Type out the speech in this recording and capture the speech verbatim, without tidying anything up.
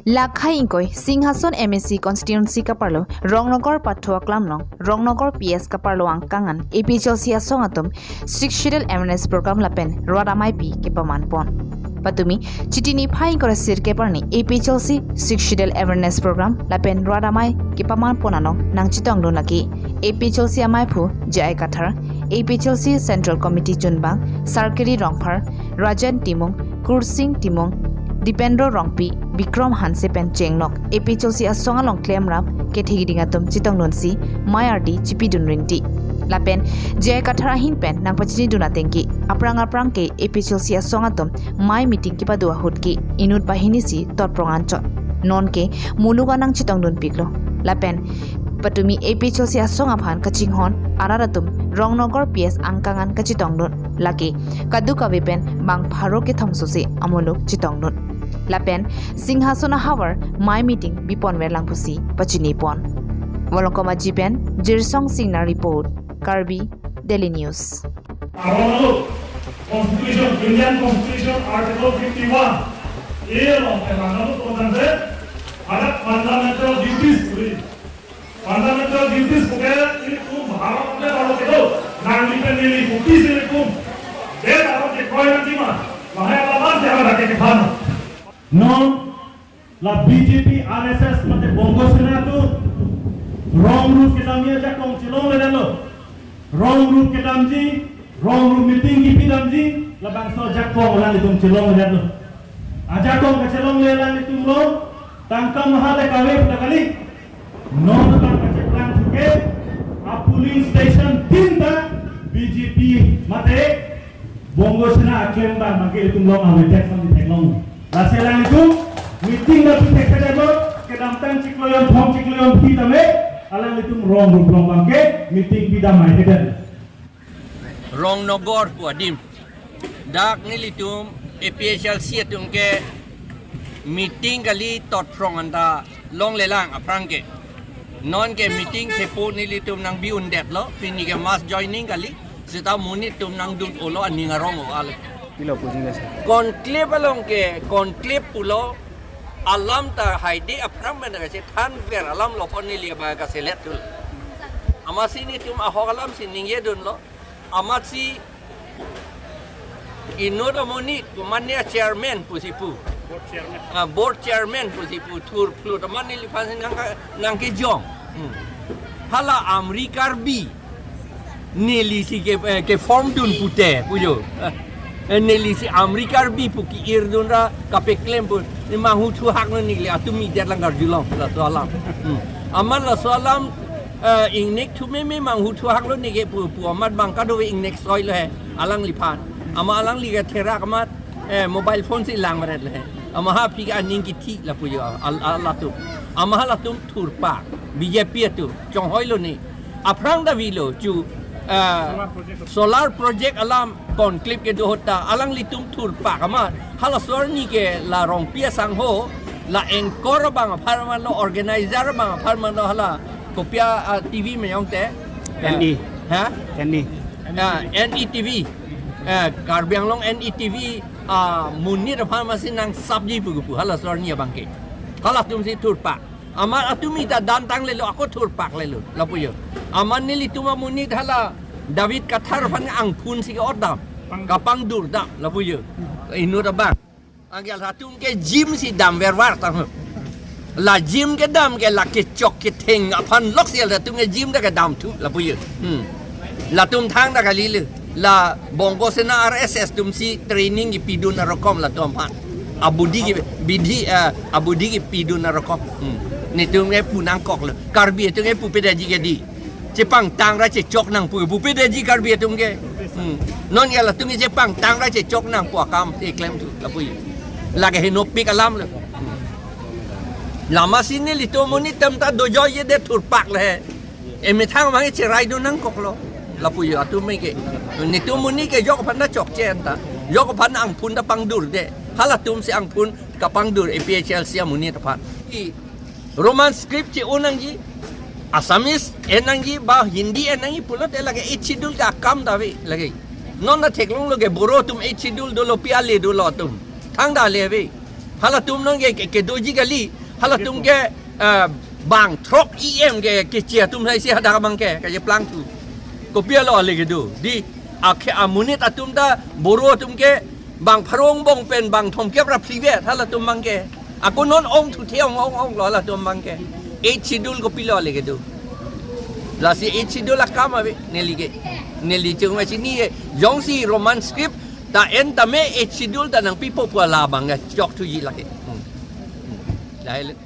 Lakhai ingkoi Singhason M A C constituency kaparlo Rongnogor Pathu Aklam along Rongnogor P S kaparlo angkang an A P H L C asong atum Sixth Schedule awareness program lapen rat ameipi kepaman pon. Patumi Chiti niphai ingkoi ra sirkep arni A P H L C Sixth Schedule awareness program lapen rat amei kepaman pon along nangchetongdun lake A P H L C ameiphu J I Kathar, A P H L C Central Committee chunbang Sarkiri Rongphar, Rajan Timung, Kursing Timung, Dipendra Rongpi, Bikram Hanse pen chenglok A P H L C asong along klemrap kethek ding atum chetongdunsi mei ardi chipidun rinti. Lapen J I Kathar ahin pen nangpachinidun atengke aphrang aphrang ke A P H L C asong atum mei meeting kepado ahut ke inut banghini si totprong anchot. Nonke muluk an nangchetongdunpiklo. Lapen patumi A P H L C asong aphan kachinghon arat atum Rongnogor P S angkang an kachetongdun. Lake kadokave pen bang pharo kethom sose amuluk chetongdun. Lapen Singhason ahavar mei meeting biponverlang pusi pachini pon. Volongkom Aji pen Jirsong Singnar report, Karbi Daily News. Arong Constitution, Indian Constitution Article fifty-one A along penang anu kontang se, ada fundamental duties puri. Fundamental duties puke ilitum Bharat ke baru kedo, nangli pen neli kopi si ilitum. De baru ke koi nanti ma, mahai apa mas dia ada ke kepano. Non la B J P, R S S mate Bongo Sena atum wrong route kedamji ajakong chelongledetlo. Wrong route kedamji, wrong route meeting kipi damji, labangso ajakong alanglitum chelongledetlo. Ajakong kachelongle alanglitum lo, tangka maha le kave puta kali. Non abang kacheplang thuke, a polling station tin ta B J P mate Bongo Sena aklem abang bangke ilitum long awe tek sam theklong. Lasi alanglitum meeting da pi thekthedet lo, kedamtang chiklo jon thom chiklo jon phi tame, alanglitum wrong route along bangke meeting pidam mai thedet. Rongnogor pu adim. Dak nelitum A P H L C atum ke meeting kali totprong anta longlelang aphrang ke. Nonke meeting sepo nelitum nangbi-undetlo, pini ke mass joining kali, seta monit atum nangdun-olo aning arong-o ale. Pilo puji nasa. Conclave along ke, conclave pulo, alam ta haide aphrang pen kachethanver alam lo pon neli abang kaselet tul. Amatsi nelitum ahok alam si ningjedunlo. Amatsi inut amonit, komatne chairman pusi pu. Board chairman. Ah, board chairman pusi pu, thurphlut amat neliphan si nangka-, nangkejong. Hmm. Hala Amri Karbi. Neli si ke, eh, ke form dun pute, pujo. Eh, neli si Amri Karbi pu ki-irdun ra kapeklem pu. Ne manghuthahaklo neli, atum mi det lang karjulong, laso alam. Hmm. Amat laso alam, eh, ingnek thu meme manghuthahaklo neke pu, pu amat bang kadokave ingnek soilo he, alangliphan. Amat alangli ke therak amat, eh, mobile phone si langvaret le he. Amat ha aphi ke aning kithi lapu jo, al-, al-, latum. Amat halatum thurpak, B J P atum, chonghoilo ne. Aphrang ta avelo chu, eh, solar project alam conclave kedo ahut ta, alanglitum thurpak amat. Halaso arni ke la Rongpi asangho, la anchor abang apharman lo, organizer abang apharman lo hala, kopi a, ah, T V meyong te? N E. Ha? N E. Ah, N E T V. Eh, Karbi Anglong N E T V, ah, monit apharman si nangsapji pu kepu, halaso arni abang ke. Halatum si thurpak. Amat atum ita damtang lelo, ako thurpak lelo, lapu jo. Amat nelitum amonit hala David Kathar aphan angphun si ke-otdam, kapangdurdam, lapu jo. Inut abang. Anke latum ke gym si damvervar tang. La gym kedam ke la kechok ketheng aphan lok si latum ke gym ta kedam thu, lapu jo. Hmm. Latum thangta kali le. La Bongo Sena R S S atum si training kipidun arokom latum aphan. Abudi ke bidi, eh, abudi kipidun arokom. Hmm. Netum ke pu nangkoklo. Karbi atum ke pupedaji kedi. Chepangtang ra chechok nangpo, pupedaji Karbi atum ke. Hmm. Non ya latum ke chepangtang ra chechok nangpo akam si klem thu, lapu jo. Lake henopik alam lo. Hmm. Amatsi nelitum amonit atum ta dojoijedet, thurpak le he. Emethang abang ke cheraidun nangkoklo. Lapu jo atum ke. Netum amonit ke jok aphan ta chokche anta. Jok aphan angphun ta pangdurde. Halatum si angphun kapangdur A P H L C amonit aphan. I Roman script che-o nangji, Assamese en nangji, ba Hindi en nangji pulote lake Eighth Schedule ke akam ta ave lake. Non ta theklonglo ke Boro atum Eighth Schedule dolo, pi ale dolo atum. Thangta ale ave. Halatum nang ke, ke, kedoji kali. Halatum ke, eh, bang throk E M ke, keche atum hai si hadak abang ke, kaje plang tu. Kopi alo ale kedo. Di, akhe amonit atum ta, Boro atum ke, bang pharo angbong pen, bang thomkep ra phli vet, halatum abang ke. Ako non ong thu the ong, ong, ong lo halatum abang ke. Eighth Schedule kopi lo ale kedo. Lasi Eighth Schedule akam ave, neli ke. Neli chunga chini ke. Jongsi Roman script ta en tame Eighth Schedule ta nangpipo pu ala abang ke. Chok thuji lake. Hmm. Hmm. Dahil